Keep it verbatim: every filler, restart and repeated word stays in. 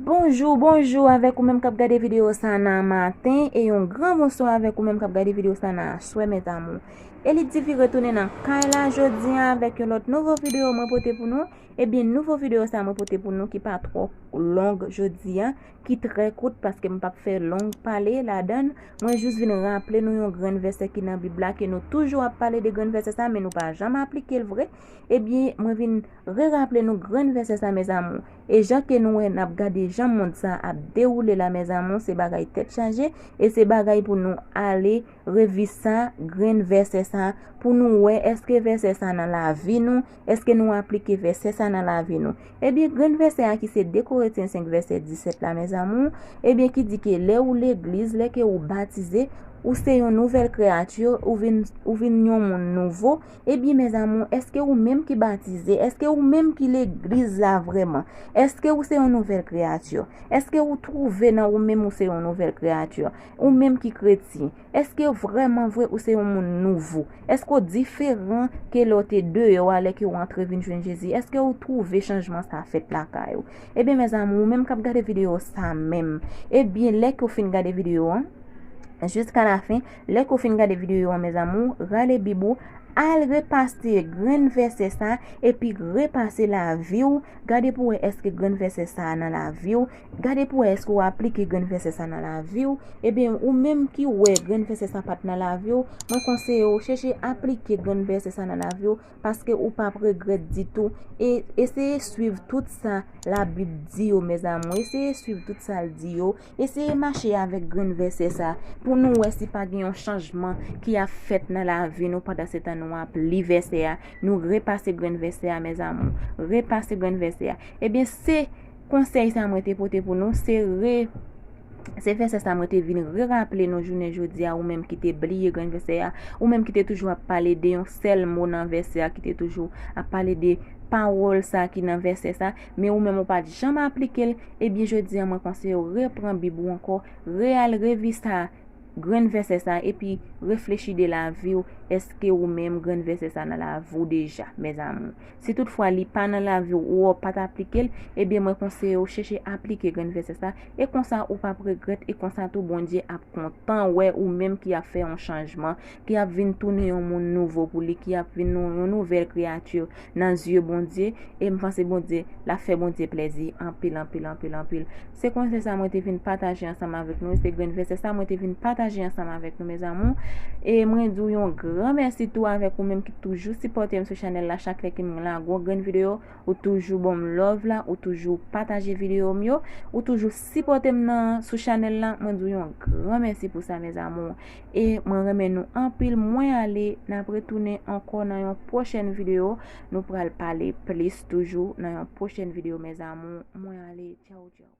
Bonjou, bonjou avèk ou menm k ap gade videyo sa nan maten, e yon gran bonswa avèk ou menm k ap gade videyo sa nan aswè, mes amours. Elidivy retounen nan kay la jodi a avèk yon lòt nouvo videyo mwen pote pou nou. Ebyen, nouvo videyo sa mwen pote pou nou ki pa twò long jodi a, ki trè kout paske m p ap fè long pale ladan l. Mwen jis vin raple nou yon grenn vèsè ki nan Bib la, ke nou toujou ap pale de grenn vèsè sa, men nou pa janm aplike l vre. Ebyen, mwen vin reraple nou grenn vèsè sa, mes amours. E jan ke nou wè n ap gade jan mond sa ap dewoule la, mes amours, se bagay tèt chaje, e se bagay pou nou ale revi sa, grenn vèsè sa, pou nou wè èske vèsè sa nan lavi nou, èske nou aplike vèsè sa nan lavi nou. Ebyen, grenn vèsè a ki se de Korentyen senk vèsè disèt la, mes amours, ebyen, ki di ke lè ou legliz, lè ke ou batize, ou se yon nouvèl kreyati, ou vin, ou vin yon moun nouvo. Ebyen, mes amours, èske ou menm ki batize, èske ou menm ki legliz la vrèman, èske ou se yon nouvèl kreyati? Èske ou twouve nan ou menm ou se yon nouvèl kreyati? Ou menm ki kretyen, èske vrèman vre ou se yon moun nouvo? Èske w diferan ke lè w te deyò a, lè ke w antre vin jwenn Jezi? Èske ou twouve chanjman sa fèt lakay ou? Ebyen, mes amours, ou menm k ap gade videyo sa menm, ebyen, lè ke w fin gade videyo an, jiska lafen, lè ke w fin gade videyo an, mes amours, rale Bib ou, al repase grenn vèsè sa, epi repase lavi w, gade pou wè èske grenn vèsè sa nan lavi w, gade pou wè èske w aplike grenn vèsè sa nan lavi w. Ebyen, ou menm ki wè grenn vèsè sa pa t nan lavi w, mwen konseye w chèche aplike grenn vèsè sa nan lavi w, paske ou p ap regrèt ditou. E eseye swiv tout sa Labib di yo, mes amours. Eseye swiv tout sa l di yo. Eseye mache avèk grenn vèsè sa pou nou wè si pa gen yon chanjman ki ap fèt nan lavi nou pandan se tan nou ap li vèsè a. Nou repase grenn vèsè a, mes amours. Repase grenn vèsè a. Ebyen, se konsèy sa mwen te pote pou nou, se re, se vèsè sa mwen te vin reraple nou jounen jodi a, ou menm ki te bliye grenn vèsè a, ou menm ki te toujou ap pale de yon sèl mo nan vèsè a, ki te toujou ap pale de pawòl sa ki nan vèsè sa, men ou menm ou pa t janm aplike l, ebyen, jodi a mwen konseye w repran Bib ou ankò, real revi sa, grenn vèsè sa, epi reflechi de lavi w, èske ou menm grenn vèsè sa nan lavi w deja, mes amours? Si toutfwa li pa nan lavi w, ou pa t aplike l, ebyen, mwen konseye w chèche aplike grenn vèsè sa, e konsa ou p ap regrèt, e konsa tou Bondye ap kontan wè ou menm ki ap fè yon chanjman, ki ap vin tounen yon moun nouvo pou li, ki ap vin yon, yon nouvèl kreyati nan zye Bondye, e m panse Bondye, l ap fè Bondye plèzi anpil, anpil, anpil, anpil. Se konsèy sa mwen te vin pataje ansanm avèk nou, se grenn vèsè sa mwen te vin pataje ansanm avèk nou, mes amours. E mwen di w yon gran mèsi tou avèk ou menm ki toujou sipòte m sou chanèl la chak lè ke m lage yon grenn videyo, ou toujou ban m love la, ou toujou pataje videyo m yo, ou toujou sipòte m nan sou chanèl la, mwen di w yon gran mèsi pou sa, mes amours. E mwen renmen nou anpil, mwen ale, n ap retounen ankò nan yon pwochèn videyo, nou pral pale plis toujou nan yon pwochèn videyo, mes amours, mwen ale, tchaw, tchaw.